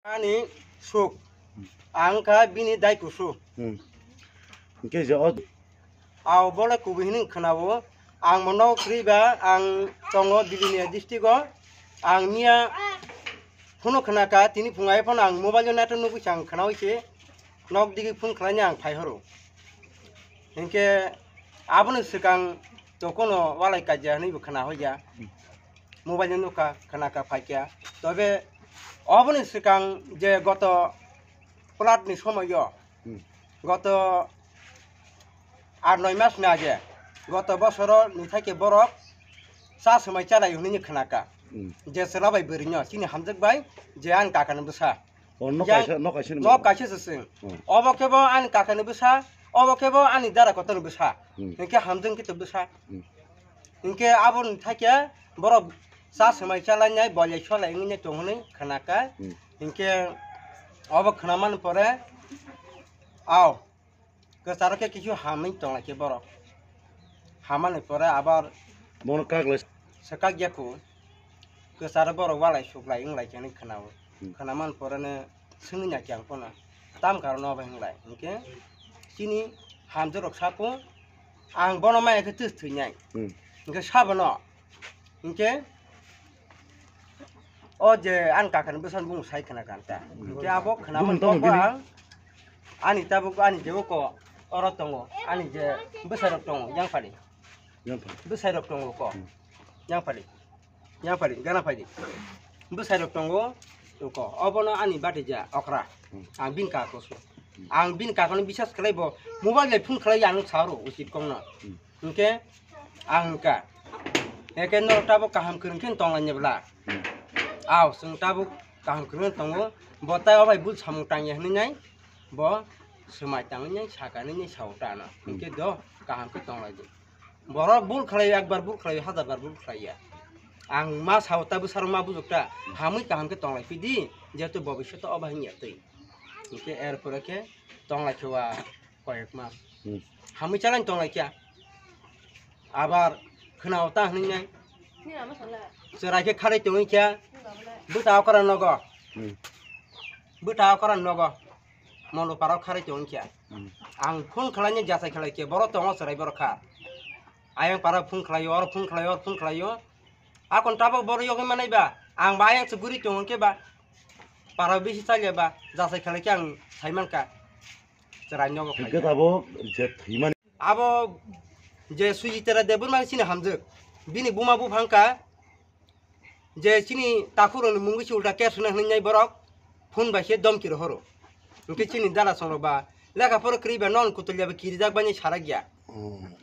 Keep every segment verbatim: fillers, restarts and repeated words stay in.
Ani suk. Ang kha bini dai kusu. Hmm. Hingke je o Aw bole kubui hini khwnao. Ang mono kriba ang tongo Dilini district o. Ang miya phone khwnaka tini phungai phone ang mobile o nato nugui ang khwnawi se. Nok digi phone khwlaini ang phai horo. Hingke aboni swkang tokono walai kaja hini bo khwna hoya. Mobile no nukha khwnaka phaikya. Tobe oboni swkang je goto plat ni somoyo Hmm. goto ar noi mas ni age goto bosoro ni thaike borok cha swmai chalai hwnwi khwnaka. Hmm. Je chwla bai bwrwi no chini hamjwk bai je ani kaka ni bwsa. O, nok Yang kaisa, nok kaisa ni nok bwsa. Kaisa se sing. Hmm. Obo khe bo ani kaka ni bwsa, obo khe bo ani dara kotor ni bwsa. Hmm. Hingke hamjwk khe to bwsa. Hmm. Hingke aboni thaike borok cha swmai chalai nai bolai solai wngwi tong hwnwi khwnaka. Hmm. Hingke obo khwnamani pore, aw, kwcharo khe kisu hamwi tonglai khe borok. Hamani pore abar Bono kaglai. Swkak ya kho. Kwcharo borok walai suklai wnglai khe hwnwi khwnao. Hmm. Khwnamani pore no swngwi nai khe ang pono. Tam karon obo hinglai. Hinkhe chini hamjwk rok sapo ang bono maya khe twis thwinai. Hmm. Hinkhe sabono. Hinkhe o je ani kakani bwsano bumung sai khna kanta. Hinkhe abo khna Bumung mani tongo kok bini? Ang ani tabuk ani je oko oro tongo. Ani je bwsai rok tongo yang phali. Yang phali. Bwsai rok tongo ko. Hmm. Yang phali. Yang phali, gana phali. Bwsai rok tongo ko. Obono ani bati ja okra. Hmm. Ang bin ka ko su. Ang bin ka kono bisas khlai bo mobile bai phone khlai ang sa ro usit kong no. Hmm. Hingke ang hingka. Eke norok tabuk kaham kwrwng khe tonglaini bwla. Hmm. Aw, chwng tabuk kaham kwrwng tongo. Bo tai o bai bul samung tangya hinwi nai. Bo swmai tangwi nai, sakani nai, sao ta no. Hmm. Hingke do kaham khe tonglai di. Borok bul khlai, ekbar bul khlai, hajar bar bul khlai ya. Ang ma sao ta bwsarok ma bujok ta. Hamwi kaham khe tonglai phi di. Jehetu bobishoto o bai hingya twi. Hingke er pore khe tonglai khe wa. Koyek mas. Hmm. Hamwi chalai tong lai kya. Abar khwnao ta hwnwi nai. Chwrai khe kharwi tongwi kya. Bwta okra nogo. Hmm. Bwta okra nogo. Mondo parao kharwi tongwi kya. Hmm. Ang phone khlaini jachai khlai khe borok tongo chwrai borok kha. Ayang para phone khlaio, oro phone khlaio, oro phone khlaio. Akon tabok borok yogwi manai ba. Ang ba ayang se guri tongo khe ba. Para bisi chalya ba. Jachai khlai khe ang sai mankha. Chwrai nogo Hingke khaikha. Tabuk je thwimani. Abo je Sujitara Debbarma chini hamjwk. Bini buma buphang kha je chini takhurokni mungwi se ulta case hwnwi nai borok phone bai se domki rohoro. Hingke chini dala songrok ba lekha poro kwrwi ba non kutulya ba kirijak bani sarakya. Hmm.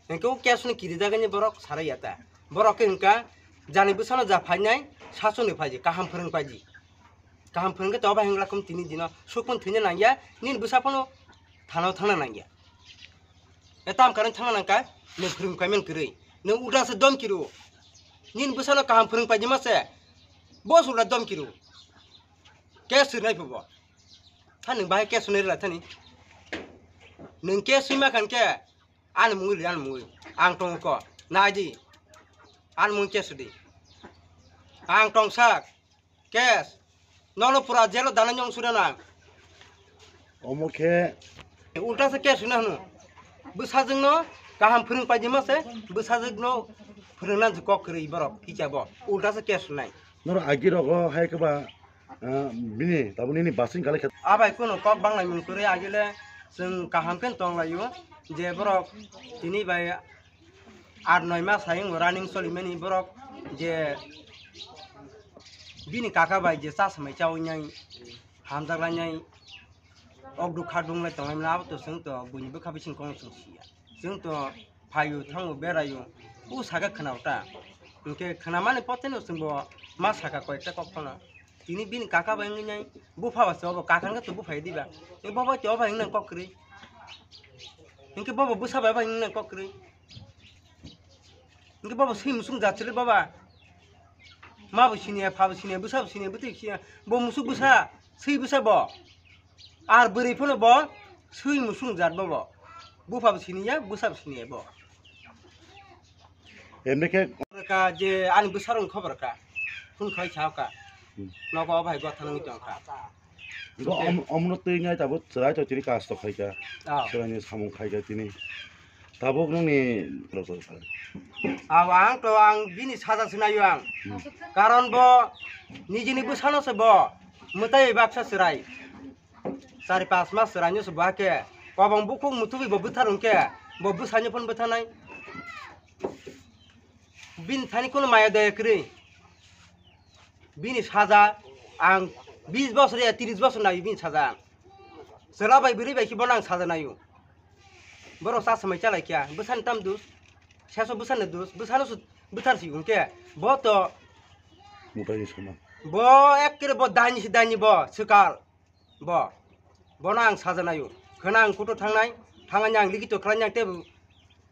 Hingke o case hwnwi kirijak ani borok sarakya ta. Borok khe hingka jani bwsano ja phainai sasoni phaidi kaham phwrwng paidi. Kaham phwrwngkhe to obo hinglai kum tini dino sukun thwina nangya, nini bwsa phano thanao thangna nangya. E tam karon thangna nangkha, nwng phwrwng paiman kwrwi. Nwng ulta se domki rwo. Nini bwsano kaham phwrwng paidi ma se, bo se ulta domki rwo. Case swnai phubo. Tha nwng bahai case swnai rwla thani. Nwng case swi ma khan khe, ani mungwi rw, ani mungwi. Ang tongo ko. Nai di. Ani mungwi case sw di. Ang tongsak. Case. Nono pura jelo dana nyong suna na. Omo khe. Ulta se case na hunu. Bwsajwk no kaham phwrwng paidi ma se. Bwsajwk no phwrwngna kok kwrwi borok kicha bo. Ulta se case nai. Noro agi rogo hai khe ba, ah, bini tabuk nini basing kale khe. Abai kuno kok banglai mung kwrwi agile chwng kaham khe tong laio je borok tini bai Ar noi mas hai wngbo running solimani borok je bini kaka bai je cha samai chawi nai hamjak lai nai ok dukha dung lai tonglai mani abo to chwng to buini bwkha bising kong chwng siya. Chwng to phaio thango beraio u saka khwnao ta. Hinkhe khwnamani potheno chwngbo ma saka koyekta kok phano. Tini bini kaka bai wngwi nai bupha ba se obo kaka wngkha to bupha ya diba. Hinkhe bobo to obo hingnai kok kwrwi. Hinkhe bobo bwsa bai bai hingnai kok kwrwi. Hinkhe bobo swi musung jat chwli baba. Ma bo siniya, pha bo siniya, bwsa bo siniya, bwtwi siniya. Bo musuk bwsa, swi bwsa bo. Ar bwrwi phano bo swi musung jat bobo. Bupha bo siniya, bwsa bo siniya bo. Emne khe Ka je ani bwsarok khobor ka. Phone khai sao ka. Nogo o bai gotha nangwi tongkha. Bo om-, omno twi nai tabuk chwrai to tini kasto khaika. Ah. Chwraini samung khaika tini. Tabuk nungni Aw, ang to ang bini saja sinayo ang. Hmm. Karon bo nijini bwsano se bo mwtai baksa chwrai. Chari pas mas chwraino se bo hake. Kobong bukhuk muthubwi bo bwthar hwnkhe bo bwsaino phone bwtharnai. Bini thani kuno maya daya kwrwi. Bini saja ang bis bosor ya tris bosor nayo bini saja ang. Chwla bai bwrwi bai khe bono ang saja nayo. Borok cha swmai chalai kha, bwsani tam dus, seso bwsani dus, bwsano su bwthar si hwnkhe bo to Mutai ni sama. Bo ekkere bo dani si dani bo swkal. Bo, bono ang saja nayo. Khwna ang kutu thangnai, thangani ang likito khlainai ang tei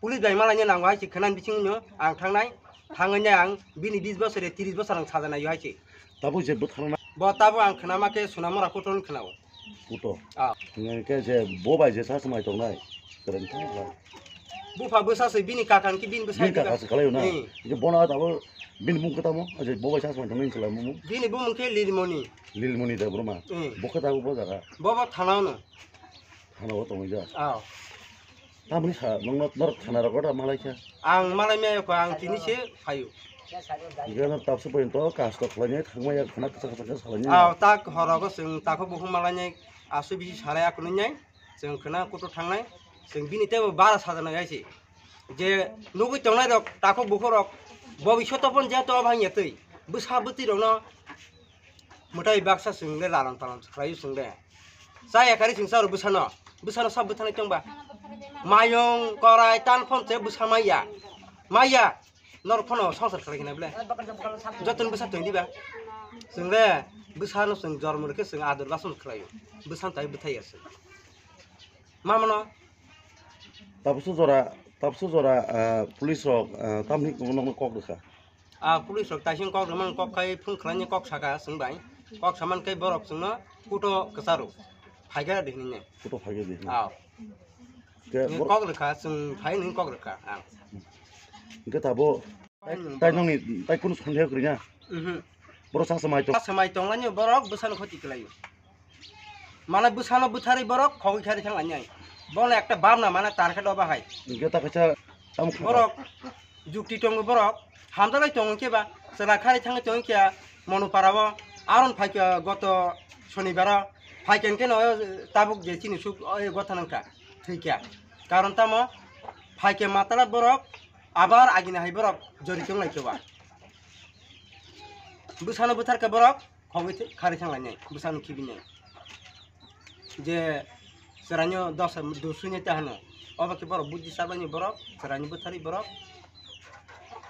police bai malaina nango hai se khwna bisingno ang thangnai, thangani ang bini bis bosor ya tris bosor ang saja nayo hai se. Tabuk je bwthangna. Bo tabuk ang khwna ma khe Sonamura kutu ni khwnao. Kutu. Ah. Hingke je bo bai je sa swmai tongnai. Kwrwng thang kha. Bupha bwsa se bini kakan khe bini bwsa. Bini kaka se khalai na. Hmm. Je bono tabuk bini mung khe tamo, je bo bai sa swmai tongnai khlai mung. Bini bumung khe Lilmoni. Lilmoni Debbarma. Hmm. Bo khe tabuk bo jaga. Bo bo thana no. Thana o tongwi ja. Aw. Tamni sa nongno norok thana rogo da malai kha. Ang malai me ko ang tini se phayu. Gana tapsu poin to kasto khlainai thangma ya khana kasa kasa kasa khlainai. Aw tak horogo sing tako bukhung malainai asu bisi sarai akunai nai. Sing khana kutu thangnai. Sing bini tebo bara sajanai aisi. Je nugui tongnai rok tako bukhuk rok bobi sotopon je to bhang yatwi. Bwsa bwtwi rokno Mwtai baksa chwng le lalang palang khlai chwng le. Cha ya kari chwng cha rw bwsano. Bwsano sab bwthanai tong ba. Mayung korai tan phone te bwsa maya. Maya. Nor phone songsar khlai kena ble. Jotun bwsa tong di ba. Chwng le bwsano chwng jormo rw khe chwng ador bason khlai o. Bwsano tai bwthai ya chwng. Ma mano. Tapsu jora, tapsu jora, ah, police rok, ah, tamni nokno kok rwkha. Ah, police rok taising kok rwmani kok khai phone khlaini kok saka chwng bai. Kok saman kai borok chwngno kuto kwcharo. Phaikha de hinwi. Kuto phaikha de hinwi. Ah. Ke Ni bor- kok rwkha chwng phai ni kok rwkha. Ah. Hingke tabo tai, Hmm. tai nongni tai kunu sondeho kwrwi na? Mhm. Borok sa samai tong. Sa samai tonglaini borok bwsano khoti kwlaio. Mane bwsano bwtharwi borok khogwi khari thang lainai. Bono ekta bab na mane target obo hai. Hingke ta kaisa tamo kha. Borok jukti tongo borok. Hamjalai tongo khe ba. Chwla khari thangwi tongo khe Monupara o. Aron phaikha goto Sonibaro. Phaikha hingke no tabuk je chini suk o gotha nangkha. Thwikha. Karon tamo phaikha matala borok abar agini hai borok jori tong lai khe ba. Bwsano bwtharkha borok. Khogwi thwi-, khari thang lainai, bwsano khibinai. Je chwraino dosa dusui nai ta hano. Obo khe borok buddhi chabaini borok, chwraino bwtharwi borok.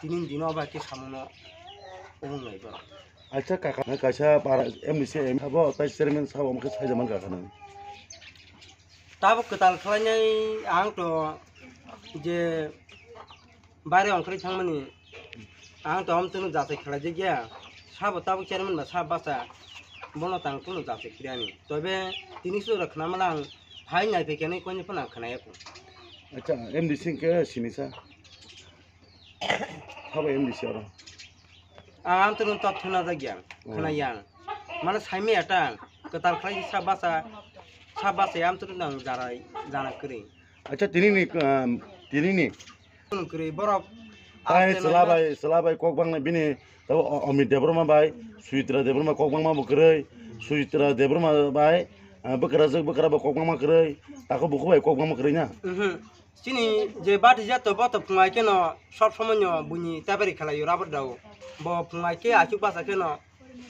Tini dino obo khe samono obong nai borok. Acha kaka, kaisa para M D C M sabo, tai chairman sabo, omo khe saijak man kaka nang. Tabuk kwtal khlainai ang to je Baire ongkhorwi thangmani ang to amtwino jachai khlaijak ya. Sabo tabuk chairman ba sabo bacha bono tang kuno jachai khlaiyani. Tobe tini sura khnamala ang hai naiphai khenwi koini phano ang khnaya kho. Acha, M D C hwnkhe sini sa. Sabo M D C oro. Ang amtwino totthuna jak ya, Oh. khwnaya ang. Mane saimaya ta ang. Kwtal khlai sa bacha, sa bacha amtwino ang jarai, jana kwrwi. Acha, tini ni, um, tini ni. Kwrwi borok. Tai Amtwino chwla bai, chwla bai kok bang bini, tabo O-, Amit Debbarma bai, Suchitra Debbarma kok bangma bo kwrwi, Suchitra Debbarma bai, ah, bwkrajwk bwkra bo kok bangma kwrwi, tako buku bai kok bangma kwrwi na. Mhm. Chini je bati jato bo to phungai keno sob somoi no buini tabari khalai o rabar dao. Bo phungai ke achuk basa keno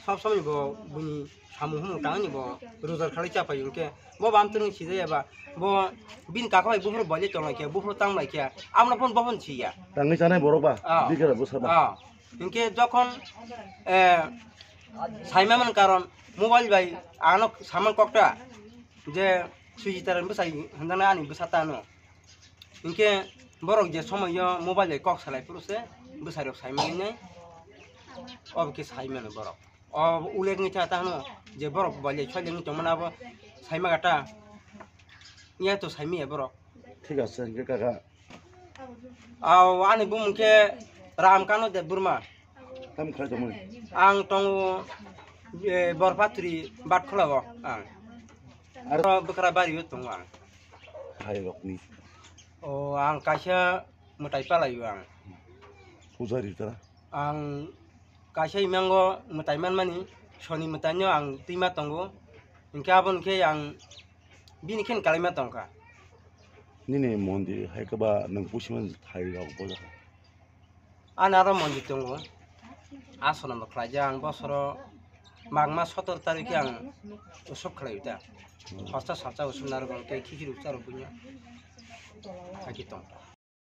sob somoi bo buini samung humung tangni bo rojar khalai chapai hwnkhe bo bam twrwng sijaya ba bo bini kaka bai buphuru bolai tonglai khe buphuru tanglai khe amno phone bo phone siya. Tangwi chanai borok ba? Ah. Bikra bwsa ba? Ah. Hwnkhe jokhon, eh, saima man karon mobile bai ano saman kokta je Suchitra ni bwsai hwnjaknai ani bwsa ta ano. Hinkhe borok je somoio mobile bai kok salai phuru se bwsai rok sai mani nai. Obo khe sai mano borok. O uleg ni ta ta hwno je borok mobile bai soileng tongmani abo sai ma gata. Iya to sai maya borok. Thik ase, hinkhe kaka. Aw, ani bumung khe Ramkano Debbarma. Tamo khlai tongmani? Ang tongo Eh, Borpatri Batkhola o ang. Aro bwkra bari o tongo ang. Hai rokni. O ang kaisa mwtai palai o ang. Pujari tara. Ang kaisa imango mwtai manmani soni mwtaino ang twima tongo. Hinkhe aboni khe ang bini khe kalaima tongkha. Nini mondir hai khe ba nwng pusi man thai rok bo jakha. Ani aro mondir tongo. Asonambo khlaijak ang bosoro magma sotor tarikhe ang usuk khlai ta. Hosta salsa usuk narwk tei khikhir uksa rok buino. Haki tong.